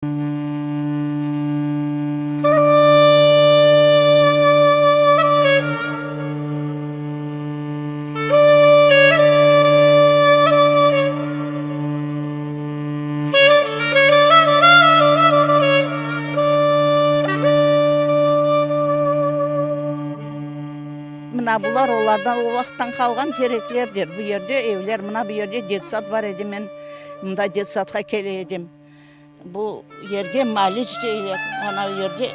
Mına bular olardan o vaqıttan qalğan tereklerdir. Bu yerde evler, mına bu yerde detsad bar edi, men mında detsadqa kele edim. Bu yerge maliç deyler, ana o yerde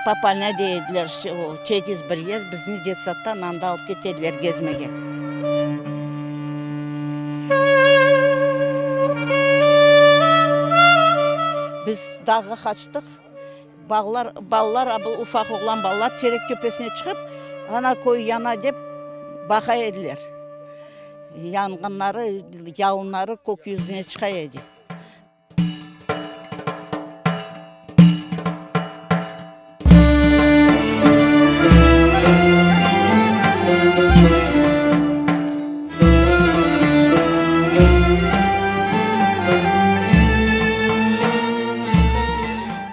Popalnâ dey ediler, o tegiz bir yer, bizni detsadtan anda alıp kete ediler gezmege. Biz dağğa qaçtıq, bağlar, balalar, a bu ufaq oğlan balalar terek töpesine çıqıp, ana köy yana dep baqa ediler. Yanğınları, yalınları kök yüzüne çıqa edi.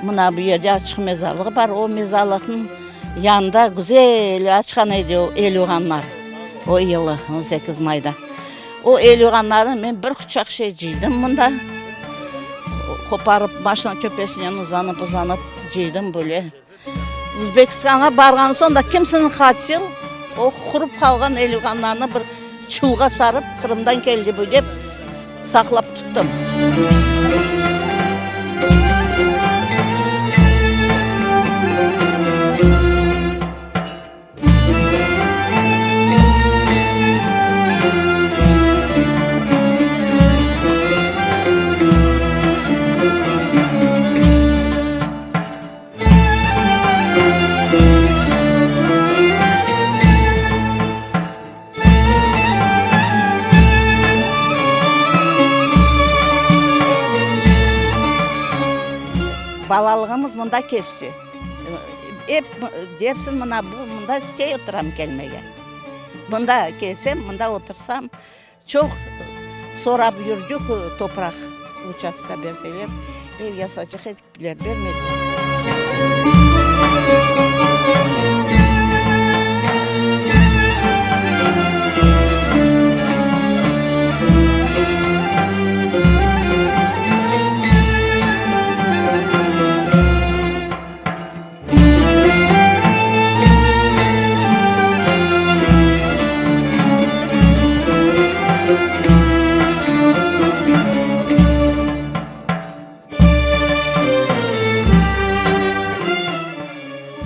Mına bu yerde açıq mezarlıq bar, o mezarlıqnıñ yanında güzel açqan edi o elüğanlar, o yılı, 18 mayda. O elüğanlarnı men bir quçaq şey cıydım mında, qoparıp maşina töpesinen uzanıp-uzanıp cıydım böyle. Özbekistanğa barğan soñ da kimsiniñ qaç yıl o qurup qalğan elüğanlarnı bir çulğa sarıp, Qırımdan keldi bu dep, saqlap tuttım. Balalığımız mında keçti. Ep dersiñ mına bu mında istey oturam kelmege. Mında kelsem, mında otursam, çoq sorap yürdik topraq uçastka berseler, ev yasacaq edik, bermediler.